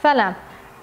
Salam!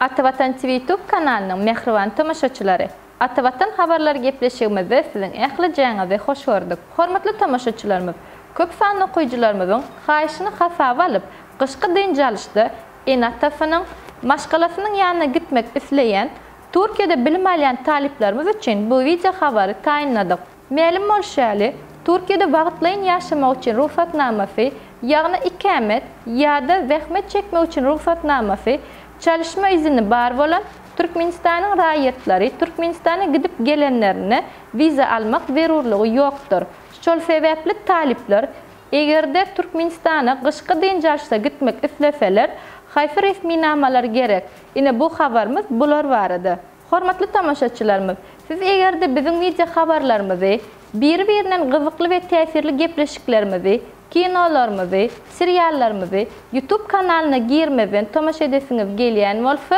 Atavatan TV Youtube kanalynyň mähriban tomaşaçylary! Atavatan habarlary gepleşigimizde siziň ählijäňizi hoş gördük. Hormatly tomaşaçylarymyz, köp sanly okyjylarymyzyň haýyşyny hasaba alyp, gyşky dynç alyşda ene-atasynyň, maşgalasynyň ýanyna gitmek isleýän, Türkiýede bilim alýan talyplarymyz üçin bu wideo habary taýynladyk. Mälim bolşy ýaly, Türkiýede wagtlaýyn ýaşamak üçin rugsatnamasy, ýagny ikamet ýa-da zähmet çekmek üçin rugsatnamasy, çalyşma izini bar bolan Türkmenistanyň raýatlary Türkmenistana gidip gelenlerinde wiza almak zerurlygy ýokdur. Şol sebäpli talyplar eger-de Türkmenistana gyşky dynç alşa gitmek isleseler, haýsy resminamalar gerek? Ine bu habarymyz bular barada. Hormatly tomaşaçylarymyz, siz eger-de biziň wideo habarlarymyzy, biri-birinden gyzykly we täsirli gepleşiklerimizi, kinolarymyzy, seriallarymyzy YouTube kanalyna girmezden tomaşa edesiňiz gelýän bolsa,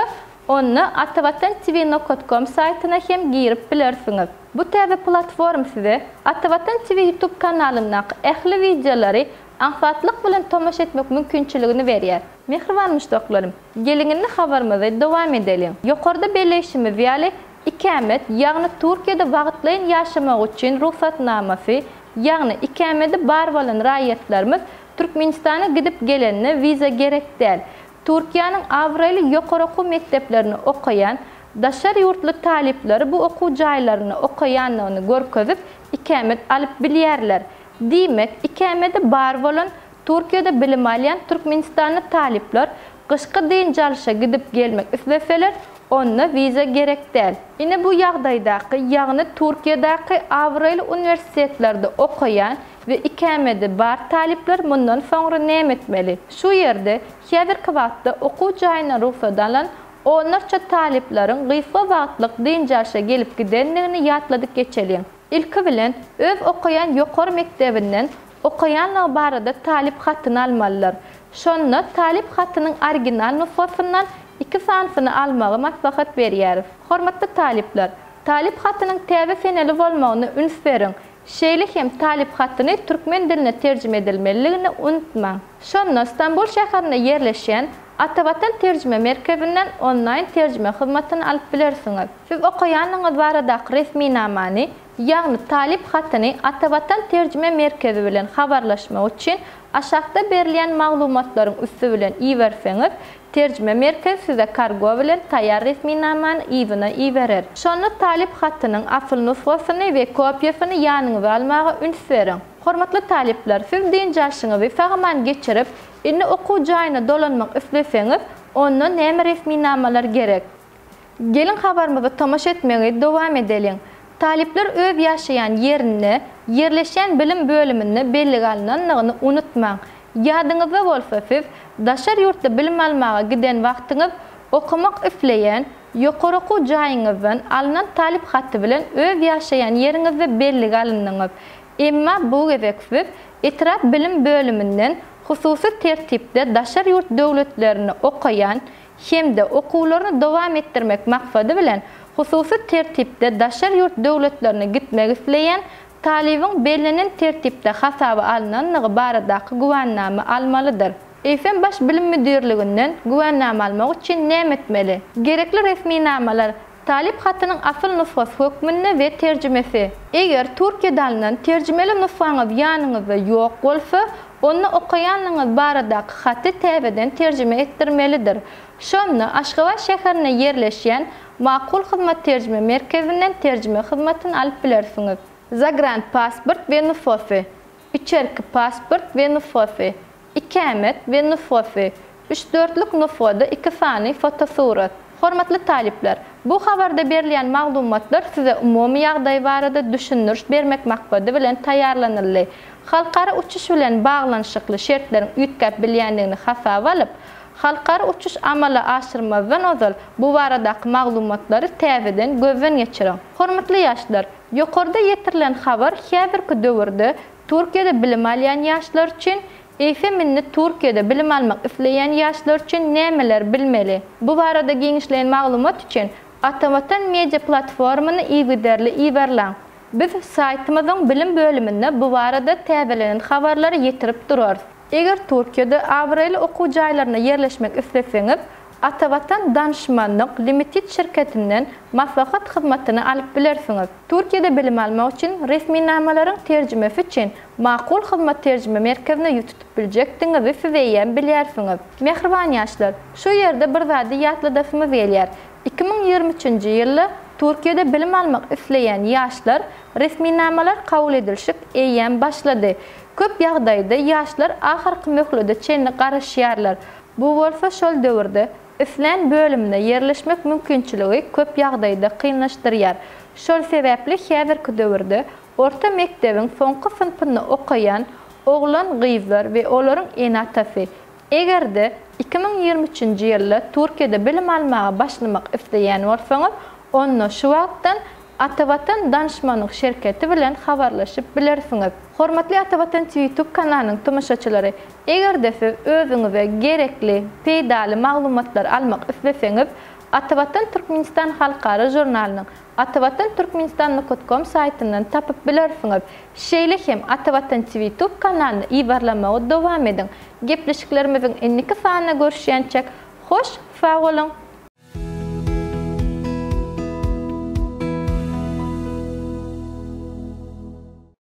onda Atavatan TV nokat kom saýtyna hem girip bilersiňiz. Bu täze platform size Atavatan TV YouTube kanalyndaky ähli wideolary aňsatlyk bilen tomaşa etmek mümkinçiligini berýär. Mähriban muşdaklarym, geliň indi habarymyzy dowam edeliň. Ýokarda belleýşimiz ýaly, ikamet, ýagny Türkiýede wagtlaýyn ýaşamak üçin rugsatnamasy, ýagny ikamedi bar bolan raýatlarymyz Türkmenistana gidip gelende wiza gerek däl. Türkiýäniň abraýly ýokary okuw mekdeplerinde okaýan daşary ýurtly talyplary bu okuw jaýlarynda okaýandygyny görkezip ikamet alyp bilýärler. Diýmek, ikamedi bar bolan Türkiýede bilim alýan türkmenistanly talyplar gyşky dynç alşa gidip gelmek isleseler, onda wiza gerek däl. Ine bu ýagdaýdaky, ýagny Türkiýedäki abraýly uniwersitetlerde okaýan we ikämedi bar talyplar mundan soňra näme etmeli? Şu ýerde häzirki wagtda okuw jaýyndan rugsat alan onlarça talyplaryň gysga wagtlyk dynç alşa gelip gidendigini ýatladyp geçeliň. Ilki bilen, öz okaýan ýokary mekdebinden okaýanlygy barada talyp hatyny almalydyr. Şonda talyp hatynyň original nusgasyndan iki sanysyny almagy maslahat berýäris. Hormatly talyplar! Talyp hatynyň täze seneli bolmagyna üns beriň. Şeýle hem talyp hatyny türkmen diline terjime edilmelidigini unutmaň. Şonda Stambul şäherinde ýerleşýän Atavatan terjime merkezinden onlaýn terjime hyzmatyny alyp bilersiňiz. Siz okaýanlygyňyz baradaky resminamany, ýagny talyp hatyny Atavatan terjime merkezi bilen habarlaşmak üçin aşakda berilýän maglumatlaryň üsti bilen iberseňiz, terjime merkezi size kargo bilen taýýar resminamany yzyna iberer. Şonda talyp hatynyň asyl nusgasyny we kopiýasyny ýanyňyza almaga üns beriň. Hormatly talyplar, siz dynç alşyňyzy sag-aman geçirip, indi okuw jaýyna dolanmak isleseňiz, onda näme resminamalar gerek? Geliň habarymyza tomaşa etmegi dowam edeliň. Talyplar öz ýaşaýan ýerinde ýerleşýän bilim bölüminde bellige alnandygyny unutmaň. Ýadyňyzda bolsa siz daşary ýurtda bilim almaga giden wagtyňyz okamak isleýän ýokary okuw jaýyňyzdan alnan talyp haty bilen öz ýaşaýan ýeriňizde bellige alyndyňyz. Emma bu gezek siz etrap bilim bölüminden hususy tertipde daşary ýurt döwletlerinde okaýan hem-de okuwlaryny dowam etdirmek maksady bilen hususy tertipde daşary ýurt döwletlerine gitmek isleýän talybyň bellenen tertipde hasaba alnanlygy baradaky güwänama almalydyr. Eýsem Baş bilim müdirliginden güwänama almak üçin näme etmeli? Gerekli resminamalar, Talyp hatynyň asyl nusgasy hökmünde we terjimesi. Eger Türkiýede alnan terjimeli nusgaňyz ýanyňyzda ýok bolsa, onda okaýanlygyňyz baradaky haty täzeden terjime etdirmelidir. Şonda Aşgabat şäherinde ýerleşýän Makul Hyzmat terjime merkezinden terjime hyzmatyny alyp bilersiňiz. Zagran pasport we nusgasy. Içerki pasport we nusgasy. Ikämet we nusgasy. Üç-dörtlük nusgada iki sany fotosurat. Hormatly talyplar! Bu habarda berilýän maglumatlar size umumy ýagdaý barada düşündiriş bermek maksady bilen taýýarlanyldy. Halkara uçuş bilen baglanyşykly şertleriň üýtgäp bilýändigini hasaba alyp, halkara uçuş amala aşyrmazdan ozal bu baradaky maglumatlary täzeden gözden geçiriň. Hormatly ýaşlar! Ýokarda ýetirilen habar häzirki döwürde Türkiýede bilim alýan ýaşlar üçin Eýsem indi Türkiýede bilim almak isleýän ýaşlar üçin nämeler bilmeli? Bu barada giňişleýin maglumat üçin Atavatan Media platformyny yzygiderli yzarlaň. Biz saýtymyzyň bilim bölüminde bu barada täzelenen habarlary ýetirip durarys. Eger Türkiýede abraýly okuw jaýlarynda ýerleşmek isleseňiz, Atavatan Danyşmanlyk Limited şirketinden maslahat hyzmatyny alyp bilersiňiz. Türkiýede bilim almak üçin resminamalaryň terjimesi üçin Makul Hyzmat terjime merkezine ýüz tutup biljekdigiňizi siz eýýäm bilýärsiňiz. Mähriban ýaşlar, şu ýerde bir zady ýatladasymyz gelýär. 2023-nji ýylda Türkiýede bilim almak isleýän ýaşlar resminamalar kabul edilşik eýýäm başlady. Köp ýagdaýda ýaşlar ahyrky möhlede çenli garaşýarlar. Bu bolsa şol döwürde islän bölümine ýerleşmek mümkinçiligi köp ýagdaýda kynlaşdyrýar. Şol sebäpli häzirki döwürde orta mekdebiň soňky synpynda okaýan oglan-gyzlar we olaryň ene-atasy, eger-de 2023-nji ýylda Türkiýede bilim almaga başlamak isleýän bolsaňyz, onda şu wagtdan Atavatan danyşmanlyk şerketi bilen habarlaşyp bilersiňiz. Hormatly Atavatan TV Tube kanalynyň tomaşaçylary, eger-de siz özüňize gerekli, peýdaly maglumatlary almak isleseňiz, Atavatan Türkmenistan halkara žurnalynyň Atavatan Türkmenistan nokat kom saýtyndan tapyp bilersiňiz. Şeýle hem Atavatan TV Tube kanalyny yzarlamagy dowam ediň. Gepleşiklerimiziň indiki sanynda görüşýänçäk, hoş sag boluň!